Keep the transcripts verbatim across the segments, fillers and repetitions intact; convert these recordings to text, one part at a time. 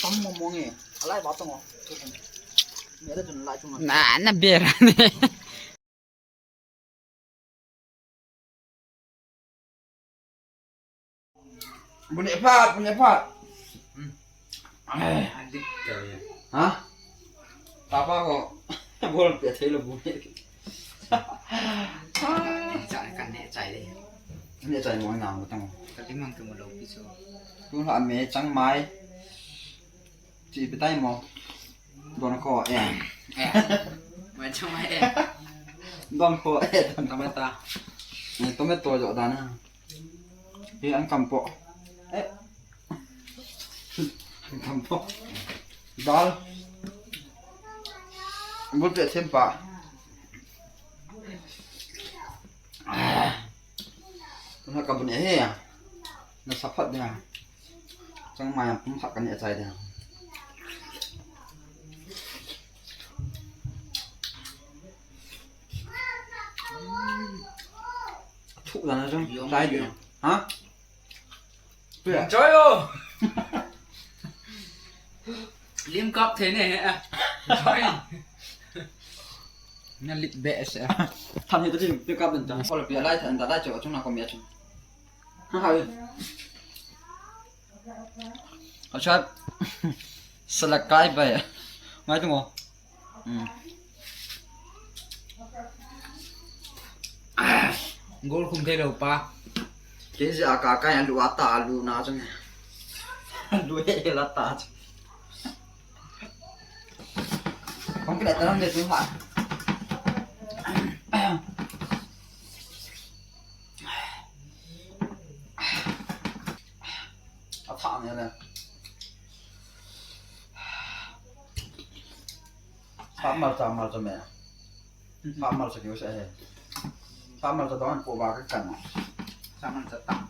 Mong mong e. Alai ba tong o. Me da tun lai chung. Na, na bera ne. Bun e phat, bun e phat. Hmm. Ai. Adik kali. Ha? Papa ko bol pe thei lo bun e. Cha kan ne chai le. Ne chai mo na mo tang. Ka ti mang ke mo lo pi so. Tu ha me chang mai. Chi pi tai mo. Don ko e. E. Mai chang mai e. Don ko e. Don tomato. Tomato jo dan. Hi an kam po. Eh. An kam po. Dal. Bul pe them pa. Ah. Tuna ka bun e he. Na sa phat dia. Chang mai pum khat ka ne chai dia. Thu dan na chang. Yum, chai dia. Yum. Ha? Enjoy o. Lim kap thei ne he. Enjoy. Na lip be se. Tham he to jing pe kap den ta. Ko le pe lai than ta lai cho chung na ko me chung. Ha ha. Acha. Sala kai bai. Mai tu mo. Hmm. Gol khum thei lou pa. Kei jeh a ka kai alu ata alu na chang. Alu he la ta chang. Kong kile ta lam le tu ha. A tha ne le. Sa mal cha mal cha me. Sa mal cha keu sa he. Sa mal cha dong po ba ka kan. Sa mal cha tang.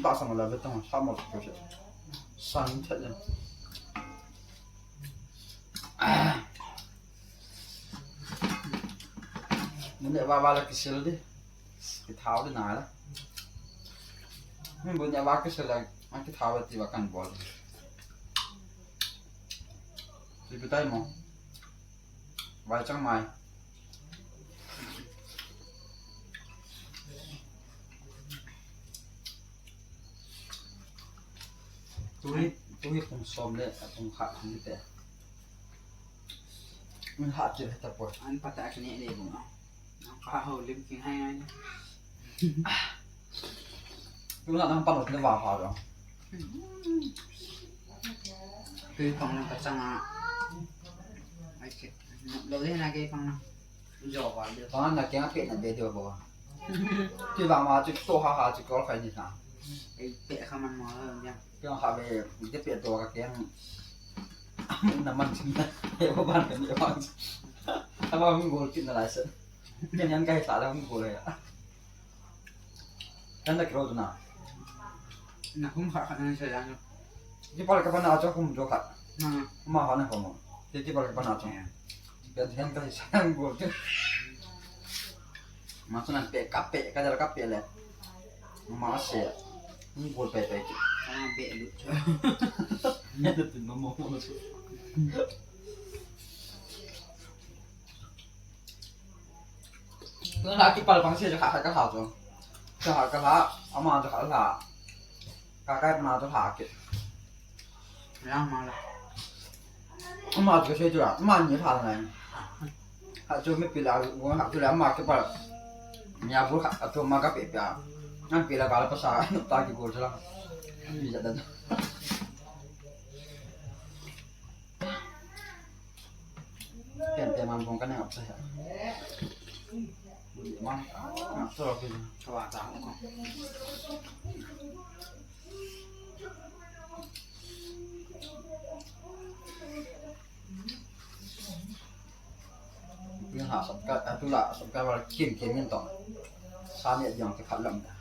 Ba sa mal la be tang sa mal cha keu sa. San cha le. Mun ne ba ba la kisil di. Kithao di na la. Min bun ya ba kisil la, an kithao ti ba kan bol. Ti pi tai mo. Vai chang mai. Tui, tui pung som le, a pung khat ni te. Min hat chil heta poi. An pata ka ne le bung a. An ka ho lim king hai ngai. Tu na nang palo le va ha lo. Tui pang nang ka chang a. Ai ke. Lo le na ke pang na. Jo va le. Pang na ke na pe na be de bo. Tui va ma chu to ha ha chu kol khai ni na. Ai pe kha man ma lo ya. Keng ha ve, ite pe to ka keng. Na man ching na. He ko ban ka ni bang. Ama hung gol kin na lai se. Ken yan kai sa la hung gol ya. Kan da kro na. Na hung kha kha na se ya. Ti pal ka pa na cho hung jo kha. Na. Ma ha na ko mo. Ti ti pal ka pa na cho. Ya. Ken yan kai sa hung gol kin. Ma chu nan pe ka pe ka dal ka pe le. Ma se. Ni bol pe pe ki. Ka be lu. Ne tu tu mo mo mo. Tu na ki pal pang se ka ka ha tu. Ka ha ka ha ama ka ha la. Ka ka ma tu ha ki. Yang ma la. Ama chu sei chu la, ama ni pha nai. Ha chu mi pi la, wo ha chu la ama ke pa. Nya bu ha chu ma ka pe pe a. An pi la ka la pa sa, ta ki go chu la. Mi ja da. Pen pe man bong ka ne ap sa ya. Man, ah, so pi. Ka wa ta ko. Ni ha sab ka, a tu la sab ka wa kim kim min tong. Sa ni jong te khat lam da.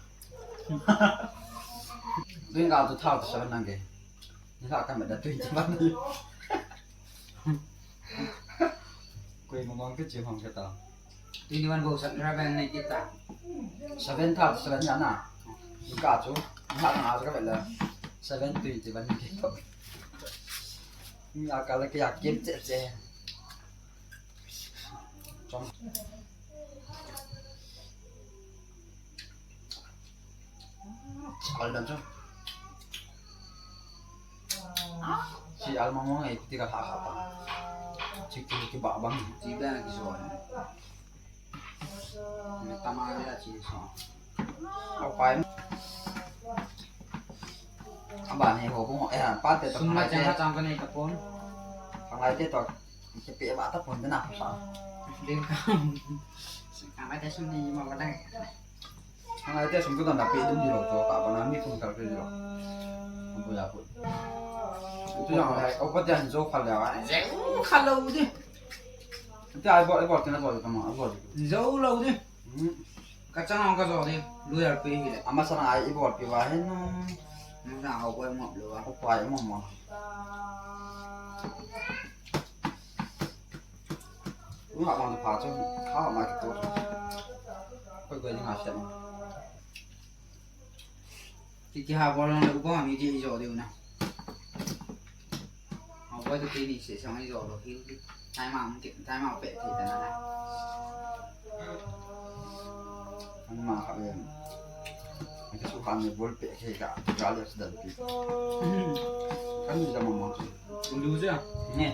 Ding ka tu thao tu sa nang ke. Ni ha ka me da tu ti ban ni. Koi mo mong ke chi hong ke ta. Twenty one bou seven nai kita. Seven thirty seven ya na. Ka chu. Ha, ha, ka bela. Seven twenty one ke. Ni akala ke akim che che. Chong. Al dan chu. Si al mang mang ai ti ka ha ha pa. Si ki ki ba bang. Ti ba ki so. Ni tama ni la si so. Au pai. Aba ni ho ko eh pa te to. Sum ma chang ha chang ka nei ta pon. Pangai te to. Ki pe ba ta pon na sa. Din ka. Ka ma te sum ni ma ba dai. Ang ai te sum tu dan da pe dum di lo to ka ba na mi phun kal pe di lo. Ang bu ya pu. Tu yang ai, au pa te an zo kha le ai. Zo kha lo di. Te ai bo, ai bo te na bo ta ma, ai bo di. Zo lo di. Hmm. Ka chang ang ka zo di. Lu ya pe hi le. Ama sa na ai i bo pe wa he no. Mo sa au bo mo lo wa. Au pa ai mo mo. Nga bang pa chu, kha ma ki to. Koi koi ni nga sem. Ki ki ha bol le u ba mi ti jo diu na. Ha bol tu ki ni se sang jo lo hiu ki. Tai ma ki, tai ma pe ti ta na. Ang ma kha le. Ang ka su kha ni bol pe ke ka, ka le accident pi. Kan ni da ma ma. Lu ja. Ne.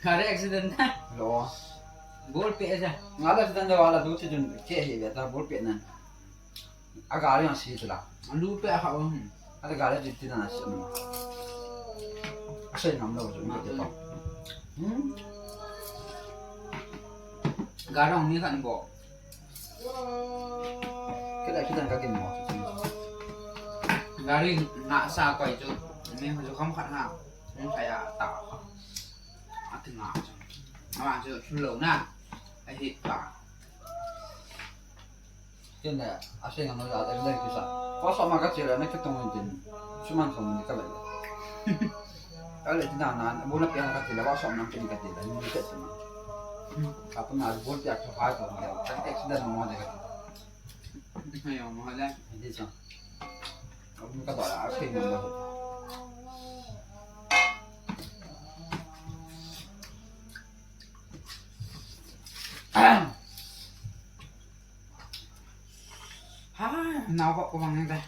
Kare accident na. Lo. Bol pe ja. Nga le accident da wala du ti jun ke hi le ta bol pe na. A gari yang si la. Lu pe ha um. A gari ti ti na si na. A se ngam lo ju ni ke to. Hmm. Gari ang ni kan bo. Kita kita ka kin mo. Gari nga sa koi chu. Ni ho ju kham khat ha. Ni kaya ta. A ti nga chu. Ama chu su lo na. A hi ta. Tin le, a se ngam lo ja te le ki sa. Ko so ma ka che le na ki tong tin. Su man so ni ka le. Ka le tin na na, bu na pe ka che le, ko so ma tin ka che le, ni ke che ma. Ka pa na bu pe ka ha to, ka accident mo de ka. Ayo, mo le. Ni sa. Ka bu ka to la, a se ngam lo. Ha, nao ko ko bang de.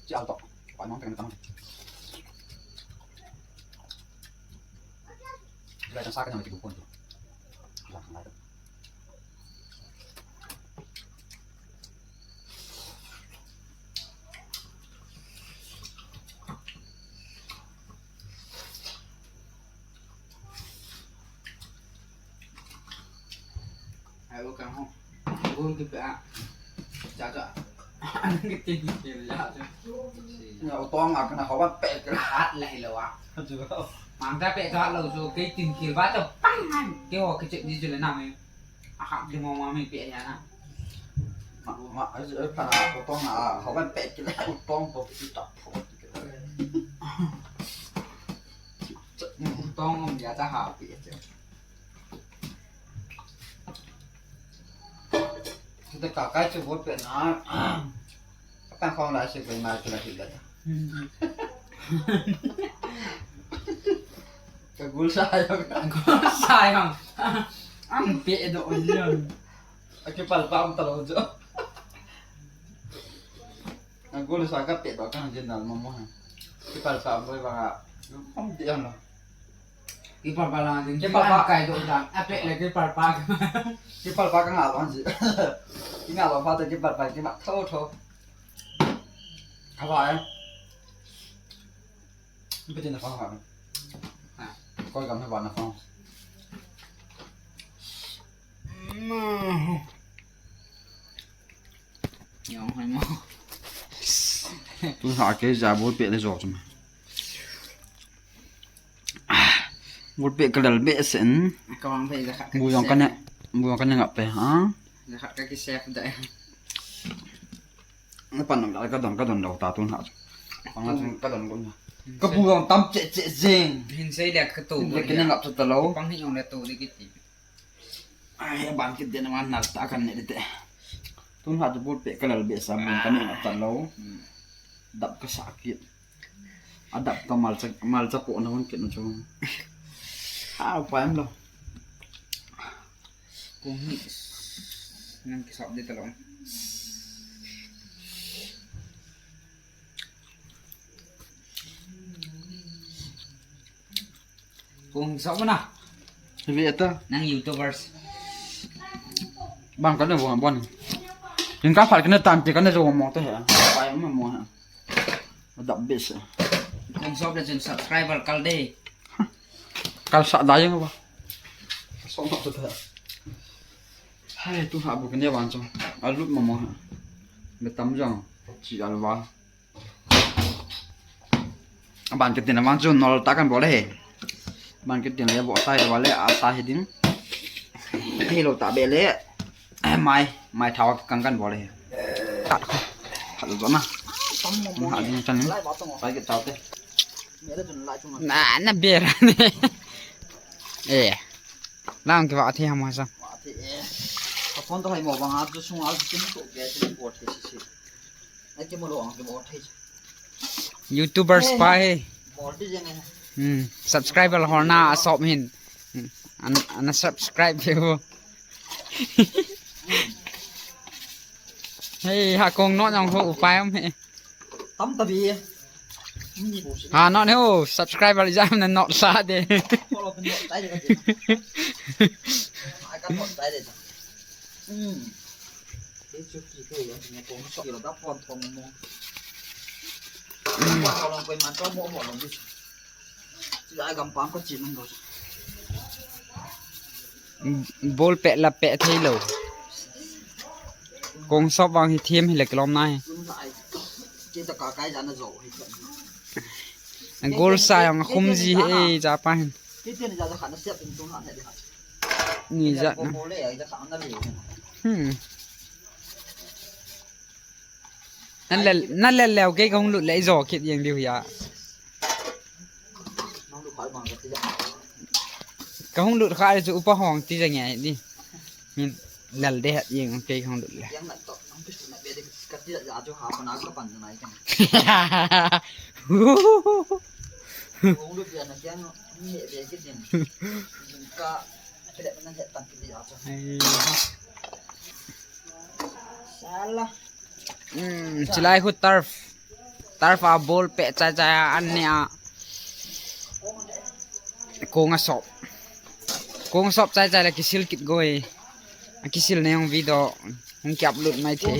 Chial to. Pa nong teng tang. Lai tang sa ka nang ti ko kon to. Lai tang lai. Ai u kang ho. Bol ki pe a. Cha cha. Ki tin ki la cha. Na u tong a kana ho ban pe ka. Hat la hi lo a. Chu. Mang ta pe cha lo chu ki tin ki ba cha pang. Ki ho ki che ni chu le na me. A ha ki mo ma me pe ya na. Ma ma a chu pa na u tong a ho ban pe ki la u tong po ki ta po. U tong um ya cha ha pe cha. Kita kakai chu bol pe na. Kapan khong la se koi ma chu la hi la. Ka gul sa ya. Gul sa ya. Ang pe do yan. Aki pal pa am talo jo. Ang gulo sa ka pe ba ka hang jin dal mo mo ha. Ki pal pa boy ba ka. Kom di ano. Ki pal pa lang jin. Ki pal pa kai do dan. A pe le ki pal pa. Ki pal pa ka nga lo ji. Ki nga lo pa te ki pal pa ki ma tho tho. Ka ba eh. Ni pe jin na fa ha. Koi kam he ba na fa. Yong hai mo. Tu ha ke ja bol pe le jo chum. Bol pe ka lal be sen. Ka wang pe ja kha. Bu yong ka ne. Bu yong ka ne ngap pe ha. Ja kha ka ki sep da. Na pan nam ka don ka don lo ta tu ha. Pang na ka don ko na. Ka bu yong tam che che jeng. Hin sei le ka tu. Ka ne ngap ta lo. Pang hi yong le tu de ki ti. Ai, ban kit den man nal ta kan ne te. Tun ha chu ball pet ka lel behseh a, ball ka neh ngah talou. Hmm. Dap ka sah kit. A dap ka malcha, malcha po na hon kit na chu. Ha, upai umlou. Kong hi nang kisap di talou. Kong sop na. Hivi ata. Nang YouTubers. Bang ka ne vo bon. Ning ka phat ka ne tan ti ka ne jo mo te he. Pai mo mo he. Dap behseh. Kong sop le chun subscriber kal de. Kal sa da jeng ba. Sop ma ta. Hai, tu ha bu ka ne wan chu. A lut mo mo he. Be tam jang. Chi al wa. Aban kitin a vang chu nol ta kan bol e. Aban kitin le vo ta hi vale a ta hi ding. Hi lo ta be le. Eh, mai, mai thau kan kan bol e. Ta kho. Khat zo na. Mo ha ding chan ni. Pai ke tau te. Na, na be ra ne. Eh. Lang ke va the ha ma sa. Ka phone to hai mo bang a chu sung a chu tin to ke tin bol the si si. YouTubers pa he. Hmm, subscriber holna a sop hin. Hmm, an, an subscribe he vo. Hey, ha kong no jong ho upai um he. Tam ta bi. Ha, no ne ho subscriber jam na not sa de. Hmm. Ball pet la pet thei lou. Kong sop vang hi them hi le kilom na hi. Goal sa jong khum ji hi e, ja pa hin. Ni ja na. Hmm. Nan lel, nan lel leo kei kahung lut le ijo kit jeng diu hi a. Kahung lut kha le chu upa hong ti jeng e ni. Min lel de het jeng kei kahung lut le. Ai. Sala. Hmm, chilai khu turf. Turf a ball pet chai chai a an ne a. Kong a sop. Kong sop chai chai la kisil kit go e. A kisil ne jong video hung ki upload mai the.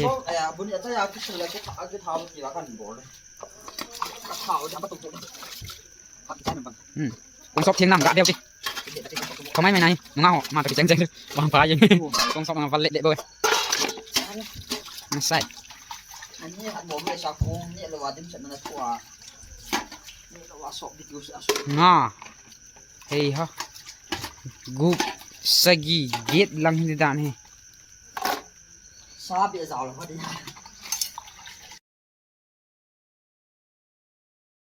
Hmm. Kong sop theng nam ga deu ti. Khamai mai nai, nunga ho, ma ta kicheng cheng. Bang pa jeng. Kong sop ma valet de bo. Nasai. Nga. Hei ha. Gup sagi get lang hi dan hi. Sa be jao lo di.